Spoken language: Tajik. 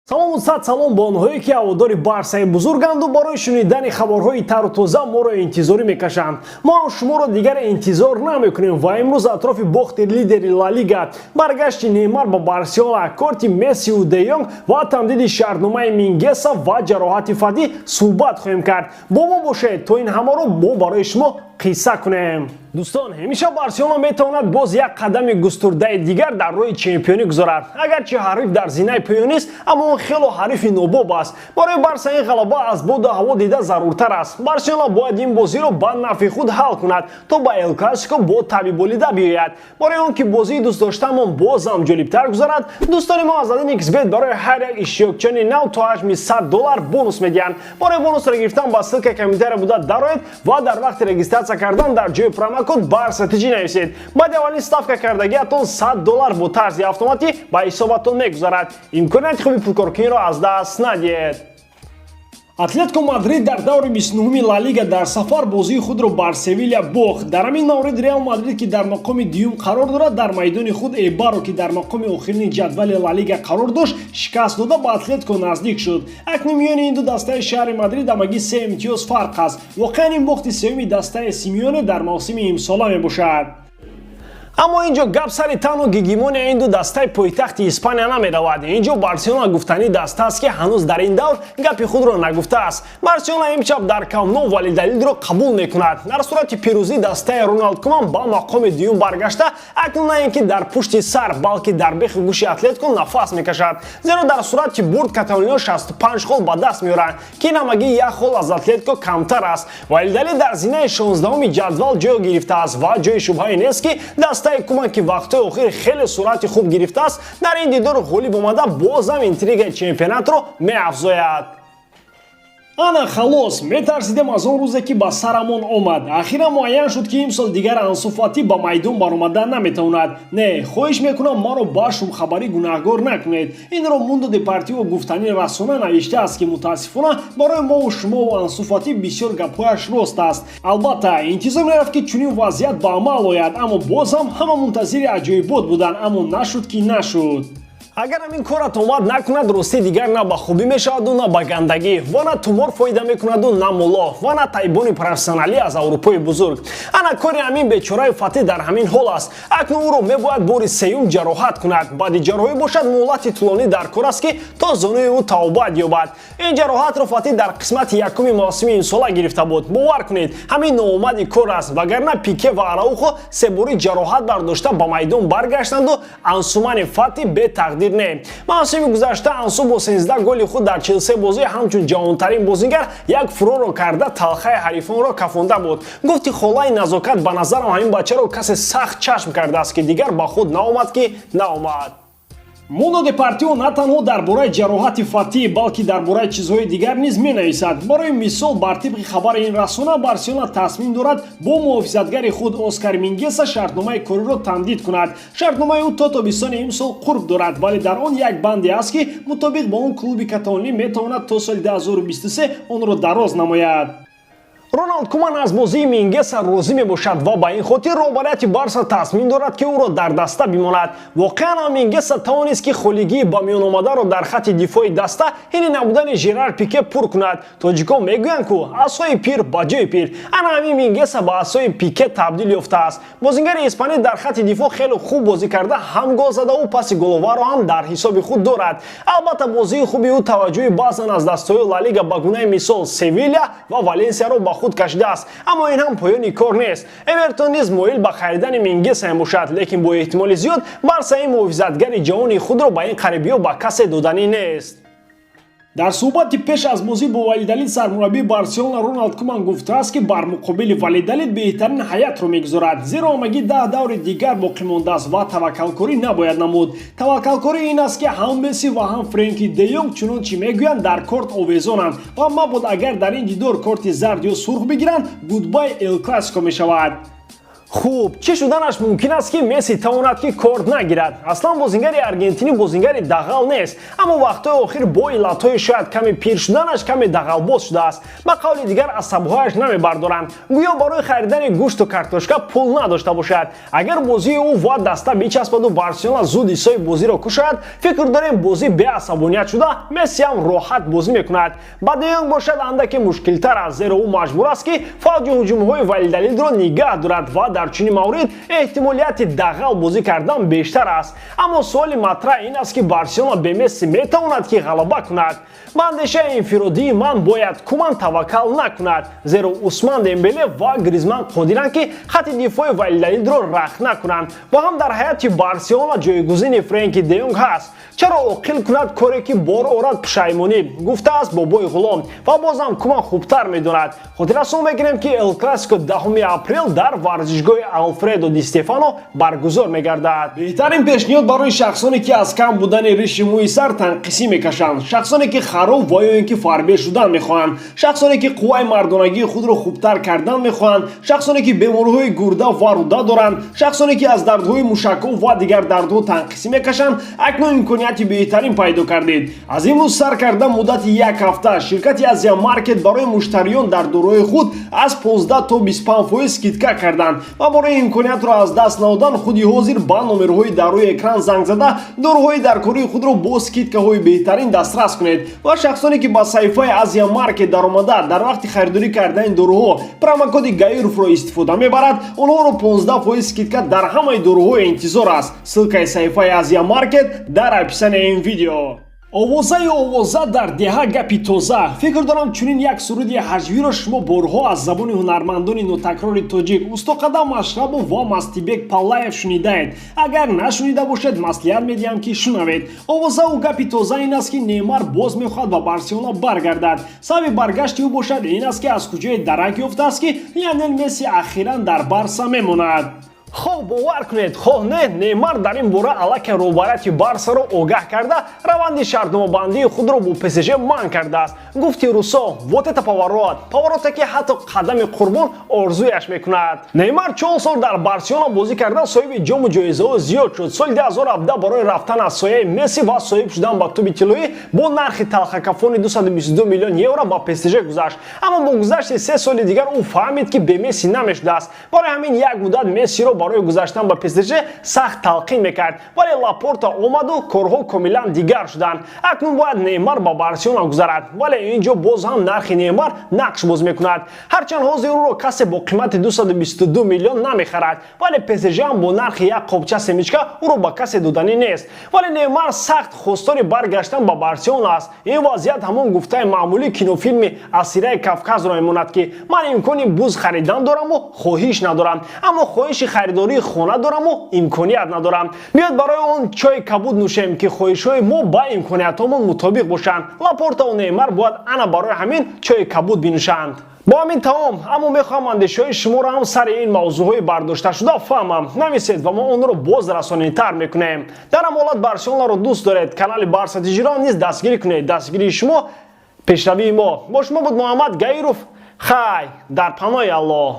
Салому сад салом ба онҳое, ки ҳаводори Барсаи бузурганду барои шунидани хабарҳои тару тоза моро интизорӣ мекашанд. Мо ҳам шуморо дигар интизор намекунем ва имрӯз атрофи бохти лидери Ла Лига, баргашти Неймар ба Барселона, корти Мессиу Де Йонг ва тамдиди шартномаи Мингеса ва ҷароҳати Фатӣ суҳбат хоҳем кард. Бо мо бошед, то ин ҳамаро мо барои шумо қисса кунем. Дӯстон, ҳамеша Барселона метавонад боз як қадами густурдаи дигар дар роҳи чемпионӣ гузорад. Агарчи ҳариф дар зинаи поёнист, аммо он хело ҳарифи нобоб аст. Барои Барса ин ғалаба аз боду ҳаво дида заруртар аст. Барселона бояд ин бозиро ба нафъи худ ҳал кунад, то ба Эл Классико бо таби болида биёяд. Барои он ки бозии дӯстдоштаамон бозам ҷолибтар гузарад, дӯстони мо аз 1xBet барои ҳар як иштирокчиёни нав то ҳаҷми 100 доллар бонус медиҳанд. Барои бонусро гирифтан ба ссылка комментария буда дароед ва дар вақти регистрация кардан дар ҷои промокод Барса ТЖ нависед. Баъди аввалин ставка кардагиатон 100 доллар бо тарзи автоматӣ ба ҳисобатон мегузарад. Имконияти хуби пулкоркуниро аз даст надиҳед. Атлетико Мадрид дар даври 29-уми Ла Лига дар сафар бозии худро бар Севиля бохт. Дар ҳамин маврид Реал Мадрид, ки дар мақоми дуюм қарор дорад, дар майдони худ Эйбарро, ки дар мақоми охирини ҷадвали Ла Лига қарор дошт, шикаст дода, ба Атлетико наздик шуд. Акнун миёни ин ду дастаи шаҳри Мадрид ҳамагӣ се имтиёз фарқ аст. Воқеан, ин бохти сеюми дастаи Симеоне дар мавсими имсола мебошад. Аммо ин ҷо гап сари танҳо гегемония ин ду дастаи пойтахти Испания намеравад. Ин ҷо Барселона гуфтанӣ даста аст, ки ҳанӯз дар ин давр гапи худро нагуфтааст. Барселона имшаб дар Камп Ноу Валидалидро қабул мекунад. Дар сурати пирӯзӣ дастаи Роналд Куман ба мақоми дуюм баргашта, акнун на ин ки дар пушти сар, балки дар бехи гӯши Атлетико нафас мекашад, зеро дар сурати бурд каталониё 65 хол ба даст меоранд, ки ин ҳамагӣ як хол аз Атлетико камтар аст. Валидалид дар зинаи 16-уми ҷадвал ҷой гирифтааст ва ҷои шубҳае нест, ки дастаи Куман, ки вақтҳои охир хеле суръати хуб гирифтааст, дар ин дидор ғолиб омада, бозам интригаи чемпионатро меафзояд. Ана халос, метарсидем аз он рӯзе, ки ба сарамон омад. Ахиран муайян шуд, ки имсол дигар Ансу Фатӣ ба майдон баромадан наметавонад. Не, хоҳиш мекунам, маро ба шумхабарӣ гунаҳгор накунед. Инро Мундо Депортиво гуфтанӣ расона навиштааст, ки мутаассифона барои мову шумову Ансу Фатӣ бисёр гапҳояш рост аст. Албатта, интизор мерафт, ки чунин вазъият ба амал ояд, аммо бозам ҳама мунтазири аҷоибот буданд, аммо нашуд, ки нашуд. Агар ҳамин корат омад накунад, ростӣ дигар на ба хубӣ мешаваду, на ба гандагӣ, ва на тумор фоида мекунаду, на мулло, ва на тайбони профессионалӣ аз Аврупои бузург. Ана кори ҳамин бечораи Фатӣ дар ҳамин ҳол аст. Акнун ӯро мебояд бори сеюм ҷароҳат кунад. Баъди ҷарроҳӣ бошад, муҳлати тӯлонӣ дар кор аст, ки то зонуи ӯ тавбат ёбад. Ин ҷароҳатро Фатӣ дар қисмати якуми мавсими имсола гирифта буд. Бовар кунед, ҳамин ноомади кор аст, вагарна Пике ва Араухо себорӣ ҷароҳат бардошта ба майдон баргаштанду Ансумани Фати бетақдир не. Мавсими гузашта Ансу бо 13 голи худ дар 43 бозӣ ҳамчун ҷавонтарин бозингар як фуроро карда, талхаи ҳарифонро кафонда буд. Гуфти холаи Назокат, ба назарам, ҳамин бачаро касе сахт чашм кардааст, ки дигар ба худ наомад, ки наомад. Мундо Депортиво на танҳо дар бораи ҷароҳати Фатӣ, балки дар бораи чизҳои дигар низ менависад. Барои мисол, бар тибқи хабари ин расона, Барселона тасмим дорад бо муҳофизатгари худ Оскар Мингеса шартномаи кориро тамдид кунад. Шартномаи ӯ то тобистони имсол қурб дорад, вале дар он як банде аст, ки мутобиқ ба он клуби каталонӣ метавонад то соли 2023 онро дароз намояд. Роналд Куман аз бозии Мингеса розӣ мебошад ва ба ин хотир роҳбарияти Барса тасмим дорад, ки ӯро дар даста бимонад. Воқеан ҳам Мингеса тавонист, ки холигии ба миён омадаро дар хатти дифои даста ҳини набудани Жерар Пике пур кунад. Тоҷикон мегӯянд ку асои пир ба ҷои пир. Ана ҳамин Мингеса ба асои Пике табдил ёфтааст. Бозингари испанӣ дар хатти дифоъ хеле хуб бозӣ карда, ҳам гол задаву паси головаро ҳам дар ҳисоби худ дорад. Албатта, бозии хуби ӯ таваҷҷӯҳи баъзан аз дастаҳои Ла Лига, ба гунаи мисол Севиля ва Валенсияро ба худ кашидааст, аммо ин ҳам поёни кор нест. Эвертон низ моил ба харидани Мингеса мебошад, лекин бо эҳтимоли зиёд Барса ин муҳофизатгари ҷавони худро ба ин қарибиё ба касе доданӣ нест. Дар суҳбати пеш аз бозӣ бо Валидалид сармураббии Барселона Роналд Куман гуфтааст, ки бар муқобили Валидалид беҳтарин ҳайатро мегузорад, зеро ҳамагӣ 10 даври дигар боқӣ мондааст ва таваккалкорӣ набояд намуд. Таваккалкорӣ ин аст, ки ҳам Месси ва ҳам Френки де Йонг, чунон чӣ мегӯянд, дар корт овезонанд ва мабод агар дар ин дидор корти зард ё сурх бигиранд, goodbye Эл Классико мешавад. Хуб, чӣ шуданаш мумкин аст, ки Месси тавонад, ки корт нагирад? Аслан бозингари аргентинӣ бозингари дағал нест, аммо вақтҳои охир бо иллатҳои шояд каме пир шуданаш каме дағалбоз шудааст. Ба қавли дигар, асабҳояш намебардоранд. Гӯё барои харидани гӯшту картошка пул надошта бошад. Агар бозии ӯ ва даста бичаспаду Барселона зуд ҳиссои бозиро кушояд, фикр дорем, бозӣ беасабоният шуда, Мессиам роҳат бозӣ мекунад. Ба Де Йонг бошад, андаке мушкилтар аст, зеро ӯ маҷбур аст, ки фавҷи ҳуҷумҳои Валидалидро нигаҳ дорад ва дар чунин маврид эҳтимолияти дағал бозӣ кардан бештар аст. Аммо суоли матраҳ ин аст, ки Барселона бе Месси метавонад, ки ғалаба кунад? Ба андешаи инфиродии ман, бояд Куман таваккал накунад, зеро Усман Дембеле ва Гризман қодиранд, ки хатти дифои Валидалидро рахна кунанд ва ҳам дар ҳайати Барселона ҷойгузини Френки Де Йонг ҳаст. Чаро оқил кунад коре, ки бор орад пушаймонӣ, гуфтааст бобои ғулом, ва бозам Куман хубтар медонад. Хотиррасон мекунем, ки Эл Классико 10 апрел дар варзишгоҳи Алфредо Ди Стефано баргузор мегардад. Беҳтарин пешниҳод барои шахсоне, ки аз кам будани риши мӯи сар танқисӣ мекашанд, шахсоне, ки хароб ва ё ин ки фарбе шудан мехоҳанд, шахсоне, ки қувваи мардонагии худро хубтар кардан мехоҳанд, шахсоне, ки бемориҳои гурда ва рӯда доранд, шахсоне, ки аз дардҳои мушакҳо ва дигар дардҳо танқисӣ мекашанд. Акнун имконияти беҳтарин пайдо кардед. Аз имрӯз сар карда муддати як ҳафта ширкати Азия Маркет барои муштариён дар доруҳои худ аз 15 то 25% скидка карданд ва барои имкониятро аз даст надодан худи ҳозир ба номерҳои дар рӯи экран занг зада, доруҳои даркории худро бо скидкаҳои беҳтарин дастрас кунед. Ва шахсоне, ки ба саҳифаи Азия Маркет даромада, дар вақти харидорӣ кардани доруҳо промокоди Гаировро истифода мебарад, онҳоро 15% скидка дар ҳамаи доруҳо интизор аст. Ссылкаи саҳифаи Азия Маркет дар описанияи ин видео. Овозаю овоза дар деҳа гапи тоза. Фикр дорам, чунин як суруди ҳаҷвиро шумо борҳо аз забони ҳунармандони нотакрори тоҷик Устоқадам Машрабов ва Мастибек Паллаев шунидаед. Агар нашунида бошед, маслиҳат медиҳам, ки шунавед. Овозаву гапи тоза ин аст, ки Неймар боз мехоҳад ба Барселона баргардад. Сабаби баргашти ӯ бошад ин аст, ки аз куҷое дарак ёфтааст, ки Лионел Месси ахиран дар Барса мемонад. Хоҳ бовар кунед, хоҳ не, Неймар дар ин бора аллакай роҳбарияти Барсаро огаҳ карда, раванди шартномабандии худро бо ПСЖ манъ кардааст. Гуфти русо, вот это поворот, повороте, ки ҳатто Қадами Қурбон орзуяш мекунад. Неймар 4 сол дар Барселона бозӣ карда, соҳиби ҷому ҷоизаҳо зиёд шуд. Соли 2017 барои рафтан аз сояи Месси ва соҳиб шудан ба тӯби тиллоӣ бо нархи талхакафони 222 миллион евро ба ПСЖ гузашт. Аммо бо гузашти 3 соли дигар ӯ фаҳмид, ки бе Месси намешудааст. Барои ҳамин як муддат Мессиро барои гузаштан ба ПСЖ сахт талқин мекард, вале Лапорта омаду корҳо комилан дигар шуданд. Акнун бояд Неймар ба Барселона гузарад, вале ин ҷо боз ҳам нархи Неймар нақш боз мекунад. Ҳарчанд ҳозир ӯро касе бо қимати 222 миллион намехарад, вале ПСЖ ҳам бо нархи як қобча семечка ӯро ба касе доданӣ нест. Вале Неймар сахт хостори баргаштан ба Барселона аст. Ин вазъият ҳамон гуфтаи маъмулии кинофилми Асираи Кавказро мемонад, ки ман имкони буз харидан дораму хоҳиш надорам, аммо хоҳиши харидории хона дораму имконият надорам. Биёд, барои он чойи кабуд нӯшем, ки хоҳишҳои мо ба имкониятҳомон мутобиқ бошанд. Лапортаву Неймар бояд ана барои ҳамин чойи кабуд бинӯшанд. Бо ҳамин тамом, аммо мехоҳам андешаҳои шуморо ҳам сари ин мавзӯъҳои бардошташуда фаҳмам. Нависед ва мо онро боз расонитар мекунем. Дар ҳам ҳолат Барселонаро дӯст доред, канали Барса Тиҷиро низ дастгирӣ кунед. Дастгирии шумо пешравии мо. Бо шумо буд Муҳаммад Гаиров. Хай, дар паноҳи Аллоҳ.